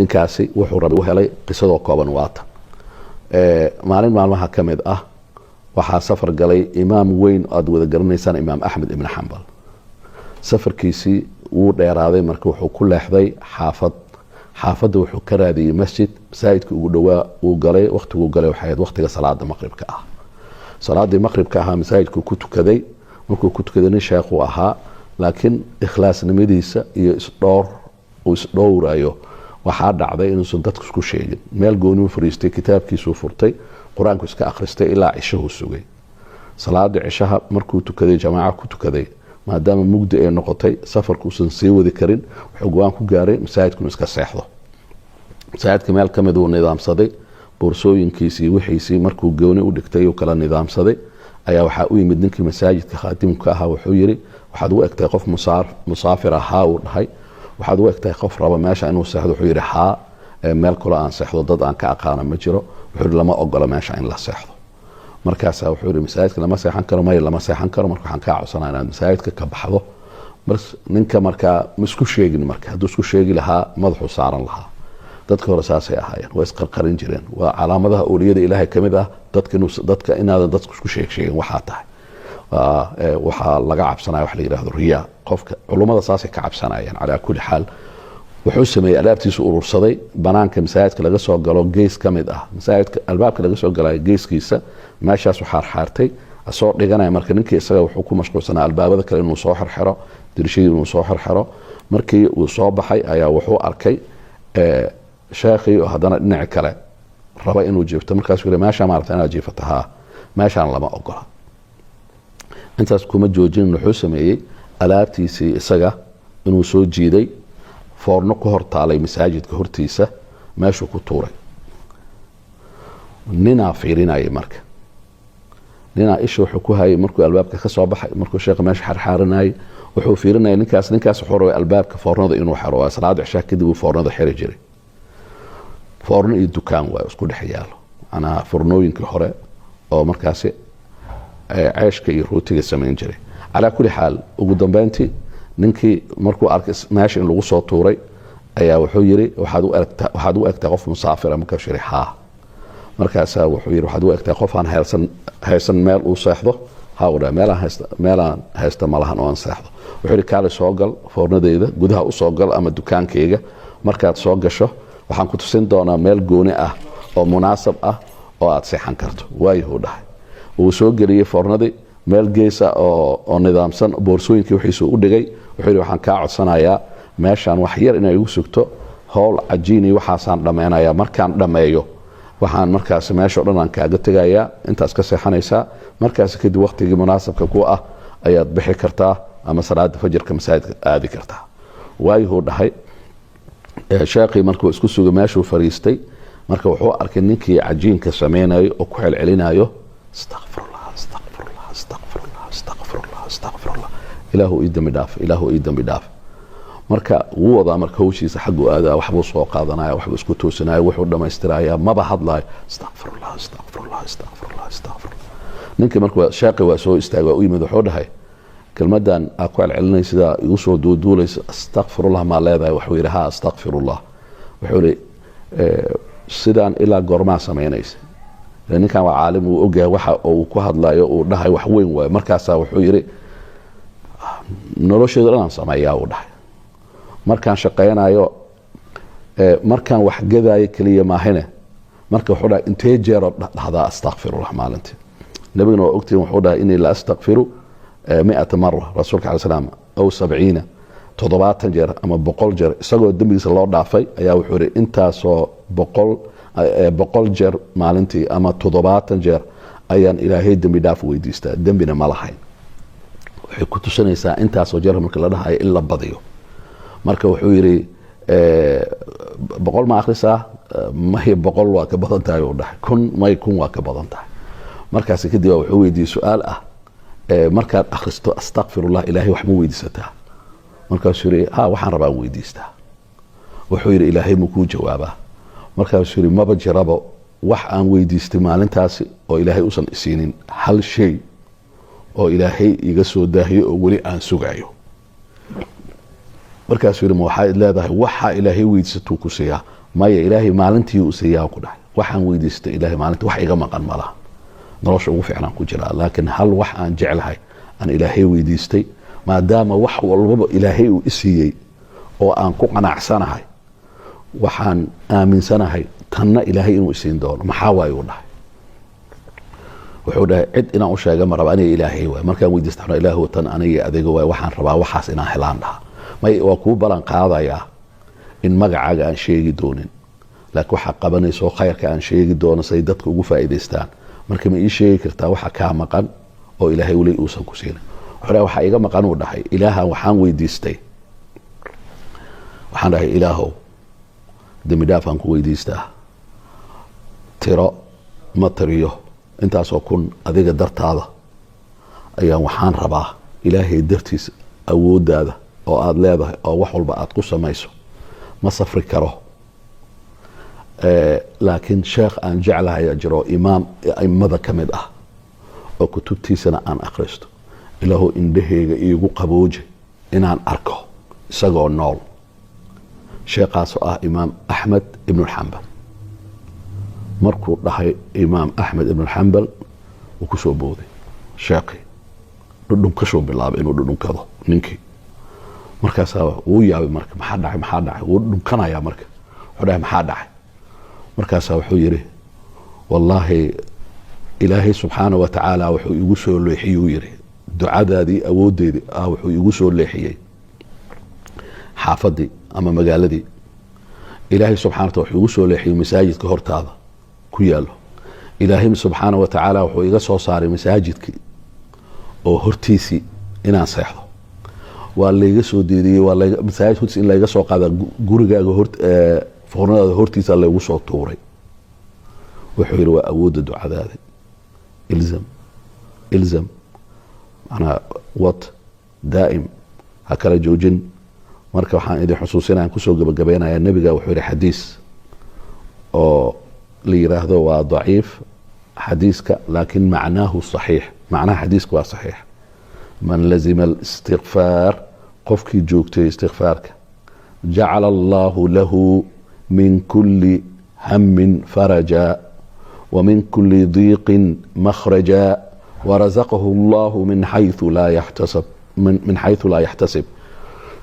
Ninkaasi wuxuu rabay u helay. Qisadoo kooban waata. Maalin maalmaha ka mid ah waxaa safar galay imaam weyn aada wada garanaysaan, Imaam Axmed Ibn Xambal. Safarkiisii wuu dheeraaday. Marka wuxuu ku leexday xaafad. Xaafadda wuxuu ka raadiyey masjid. Masaajidka ugu dhowaa uu galay. Waqtiguu galay waxay ahayd waqtiga salaada maqribka ah. Salaadii maqribka ahaa masaajidkuu ku tukaday. Markuu ku tukaday, nin sheekhuu ahaa, laakiin ikhlaasnimadiisa iyo isdhowr uu isdhowrayo, waxaa dhacday inuusan dadku isku sheegin. Meel gooniu fariistay, kitaabkiisuu furtay, qur-aanku iska akhristay ilaa cishahuu sugay. Salaada cishaha markuu tukaday, jamaaca ku tukaday, maadaama mugdi ay noqotay, safarku uusan sii wadi karin, wuxuu go-aan ku gaaray masaajidku inuu iska seexdo. Masaajidka meel kamid uu nidaamsaday boorsooyinkiisii, wixiisii markuu gooni u dhigtay, uu kala nidaamsaday, ayaa waxaa u yimid ninkii masaajidka khaadimka ahaa. Wuxuu yiri, "Waxaad u egtahay qof musaafir ahaa," uu dhahay. "Waxaad u egtahay qof raba meesha inuu seexdo." Wuxuu yidhi, "Haa, meel kaloo aan seexdo dad aan ka aqaano ma jiro." Wuxuu yidhi, "Lama ogola meesha in la seexdo." Markaasaa wuxuu yidhi, "Masaajidka lama seexan karo?" "Maya, lama seexan karo. Marka waxaan kaa codsanaa inaad masaajidka ka baxdo." Bas, ninka markaa ma isku sheegin. Marka hadduu isku sheegi lahaa, madaxuu saaran lahaa. Dadka hore saasay ahaayeen, waa isqarqarin jireen. Waa calaamadaha ooliyada Ilaahay kamid ah dadka inuu dadka inaadan dadku isku sheeg sheegin waxaa tahay. Waxaa laga cabsanaya wax la yidhahdo riyaa. Qofka culummada saasay ka cabsanayeen. Calaa kulli xaal, wuxuu sameeyey, alaabtiisu urursaday. Banaanka masaajidka laga soo galo gees ka mid ah, masaajidka albaabka laga soo galayo geeskiisa, meeshaasu xaarxaartay, asoo dhiganaya. Marka ninkii isaga wuxuu ku mashquulsanaa albaabada kale inuu soo xirxiro, dirishadii inuu soo xirxiro. Markii uu soo baxay ayaa wuxuu arkay sheekhii oo haddana dhinaci kale raba inuu jiifto. Markaasuu yiri, "Meeshaa maarata inaad jiifato? Haa, meeshaan lama ogola." Intaas kuma joojin. Wuxuu sameeyey, alaabtiisii isaga inuu soo jiiday, foorno ku hor taalay masaajidka hortiisa, meeshuu ku tuuray. Ninaa fiirinayay. Marka ninaa isha wuxuu ku hayay markuu albaabka ka soo baxay, markuu sheekha meesha xarxaaranayay, wuxuu fiirinayay ninkaas. Ninkaas wuxuu rabay albaabka foornada inuu xiro. Waa salaada cishaa kadib uu foornada xiri jiray. Foorno iyo dukaan waayo isku dhex yaalo, macnaha foornooyinkii hore oo markaasi ceeshka iyo rootiga samayn jiray. Calaa kulli xaal, ugu dambeyntii ninkii markuu arkay meesha in lagu soo tuuray ayaa wuxuu yiri, Waxaad u egtaa qof musaafira?" Markaasuu yiri, "Haa." Markaasaa wuxuu yiri, "Waxaad u egtaa qof aan haysan meel uu seexdo?" "Haa," uu dhahay, "Meelaan haysta malahan oo aan seexdo." Wuxuu yidhi, "Kaali, soo gal foornadeyda, gudaha u soo gal ama dukaankayga. Markaad soo gasho, waxaan ku tusin doonaa meel gooni ah oo munaasab ah oo aad seexan karto." "Waayuhuu," dhahay. Wuu soo geliyey foornadii meel geesa oo nidaamsan. Boorsooyinkii wixiisu u dhigay. Wuxuu yidhi, "Waxaan kaa codsanayaa meeshaan wax yar inay igu sugto. Howl cajiin iyo waxaasaan dhammaynayaa. Markaan dhammeeyo, waxaan markaasi meesha o dhan aan kaaga tegayaa. Intaas ka seexanaysaa. Markaasi kadib, waqtigii munaasabka ku ah ayaad bixi kartaa ama salaada fajirka masaajidka aadi kartaa." "Waayuhuu," dhahay. Sheekhii markuu isku sugay, meeshuu fariistay. Marka wuxuu arkay ninkii cajiinka sameynayo oo ku celcelinayo, "Astaqfirullah, astaqfirullah, astaqfirullah, astaqfirullah, astaqfirullah, Ilaahu ii dambi dhaaf, Ilaahu ii dambi dhaaf." Marka wuu wadaa marka hawshiisa, xaggu aadaa, waxbuu soo qaadanaya, waxbuu isku toosinaya, wuxuu dhamaystiraya, maba hadlayo. "Astaqfirullah, astaqfirullah, astaqfirullah, astaqfirullah." Ninkii marka sheekhi waa soo istaagay, waa u yimid. Wuxuu dhahay, "Kelmadan aa ku celcelinay, sidaa igu soo duuduulaysa, astaqfirullah maa leedahay?" Waxuu yidhi, "Ha, astaqfirullah." Wuxuu yidhi, "Sidaan ilaa goormaa samaynaysa?" Ninkan waa caalim, uu ogyahay waxa uu ku hadlayo, uu dhahay wax weyn waayo. Markaasaa wuxuu yidhi, "Nolosheedu dhan aan sameeyaa," uu dhahay. "Markaan shaqaynayo, markaan wax gadaayo keliya maahine." Marka wuxuu dhahay, "Intee jeeroo dhahdaa astaqfirullah maalintii?" Nabiguna waa ogtihin, wuxuu dhahay, "Inii la astakfiru 100 mara," rasuulka alay slam, aw 70, 70 jeer ama 100 jeer, isagoo dembigiisa loo dhaafay ayaa wuxuu yihi intaasoo 100 jeer maalintii ama 70 jeer ayaan Ilaahay dembi dhaaf weydiistaa. Dembina ma lahayn. Waxay ku tusinaysaa intaasoo jeer marka la dhahayo in la badiyo. Marka wuxuu yidhi, "100 ma akhrisaa?" "May, 100 waa ka badan tahay," uu dhahay. "10?" "May, 1000 waa ka badan tahay." Markaas kadib wuxuu weydiiyey su-aal ah, "Markaad akhristo astaqfirullah, Ilaahay wax ma weydiisataa?" Markaasuu yidhi, "Ha, waxaan rabaa weydiistaa." Wuxuu yidhi, "Ilaahay ma kuu jawaabaa?" Markaasuu yidhi, "Maba jirabo wax aan weydiistay maalintaasi oo Ilaahay usan isiinin. Hal shay oo Ilaahay iga soo daahiyo oo weli aan sugayo." Markaasuu yidhi, "Ma waxaad leedahay waxaa Ilaahay weydiisatuu ku siiyaa?" Maya, Ilaahay maalintii uu siiyaa ku dhahay. Waxaan weydiistay Ilaahay maalintii wax iga maqan ma laha, nolosha ugu fiicnaan ku jiraa, laakiin hal wax aan jeclahay aan Ilaahay weydiistay, maadaama wax walbaba Ilaahay uu i siiyey oo aan ku qanacsanahay, waxaan aaminsanahay tanna Ilaahay inuu isiin doono. Maxaa waaye? Uu dhahay. Wuxuu dhahay, cid inaan u sheega ma raba, aniga Ilaahay waay. Markaan weydiista, Ilaahu, tan aniga adiga waay, waxaan rabaa waxaas inaan helaan. Dhaha, may, waa kuu ballan qaadayaa in magacaaga aan sheegi doonin, laakiin waxaa qabanayso khayrka aan sheegi doono say dadka ugu faa'iidaystaan. Marka ma ii sheegi kartaa waxa kaa maqan oo Ilaahay weli uusan ku siinin? Wuxuu dhahay, waxaa iga maqan, uu dhahay, Ilaahan waxaan weydiistay, waxaan dhahay, Ilaahow, dembi dhaaf aan ku weydiistaa, tiro ma tiriyo intaasoo kun adiga dartaada ayaan waxaan rabaa Ilaahay dartiis awooddaada oo aada leedahay oo wax walba aada ku samayso. Ma safri karo, laakiin sheekh aan jeclahay jiro, imaam aimada ka mid ah oo kutubtiisana aan akhristo. Ilaahu, indhaheyga iigu qabooji inaan arko isagoo nool, sheekhaasoo ah Imaam Axmed Ibnulxambal. Markuu dhahay Imaam Axmed Ibnulxambal, wuu kusoo booday sheekhii, dhudhunkashuu bilaabay inuu dhudhunkado ninkii. Markaasaa wuu yaabay. Marka, maxaa dhacay? Maxaa dhacay? Wuu dhunkanayaa. Marka wuxuu dhahay, maxaa dhacay? Markaasaa wuxuu yidhi, wallaahi, Ilaahay subxaana wa tacaala wuxuu igu soo leexiyey, uu yidhi, ducadaadii awooddeedii ah wuxuu igu soo leexiyey xaafadii ama magaaladii. Ilaahay subxana wa taala wuxuu igu soo leexiyey masaajidka hortaada ku yaalo. Ilaahay subxaana wa tacaala wuxuu iga soo saaray masaajidkii oo hortiisii inaan seexdo waa layga soo deediyey, waa masaajid hortiis in layga soo qaada, gurigaaga hor, foornadaada hortiisa laygu soo tuuray. Wuxuu yidhi, waa awoodda ducadaada. Ilzam, ilzam, macnaa wad daa'im, ha kala joojin. Marka waxaan idin xusuusinaya, kusoo gabagabeynaya, nebiga wuxuu yihi xadiis oo la yiraahdo waa daciif xadiiska, laakin macnaahu saxiix, macnaha xadiiska waa saxiix: man lazima alistikfaar, qofkii joogtay istikfaarka, jacala allahu lahu min kuli hamin faraja wa min kuli diiqin makhraja warazaqahu allahu min xayثu laa yaxtasab, min xayثu laa yaxtasib.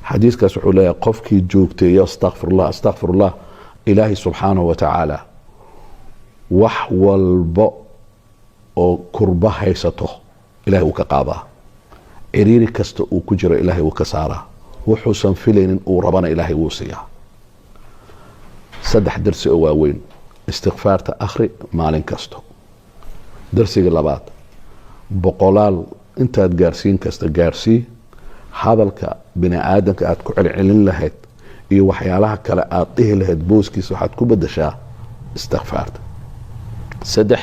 Xadiiskaas wuxuu leeyahay, qofkii joogteeyo astakfirullah, astakfirullah, Ilaahay subxaanahu wa tacaala wax walbo oo kurba haysato Ilahay wuu ka qaadaa, ciriiri kasta uu ku jiro Ilaahay wuu ka saaraa, wuxuusan filaynin uu rabana Ilaahay wuu siiyaa. Saddex darsi oo waaweyn: istikfaarta akhri maalin kasto. Darsiga labaad, boqolaal intaad gaarsiin kasta gaarsii. Hadalka bini aadamka aad ku celcelin lahayd iyo waxyaalaha kale aad dhihi lahayd, booskiisa waxaad ku bedashaa istikfaarta. Saddex,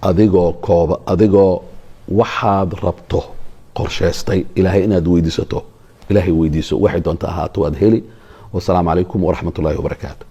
adigoo kooba, adigoo waxaad rabto qorsheystay, Ilaahay inaad weydiisato, Ilaahay weydiiso, waxay doonta ahaato, waad heli. Wasalaamu calaykum waraxmat ullahi wabarakaatu.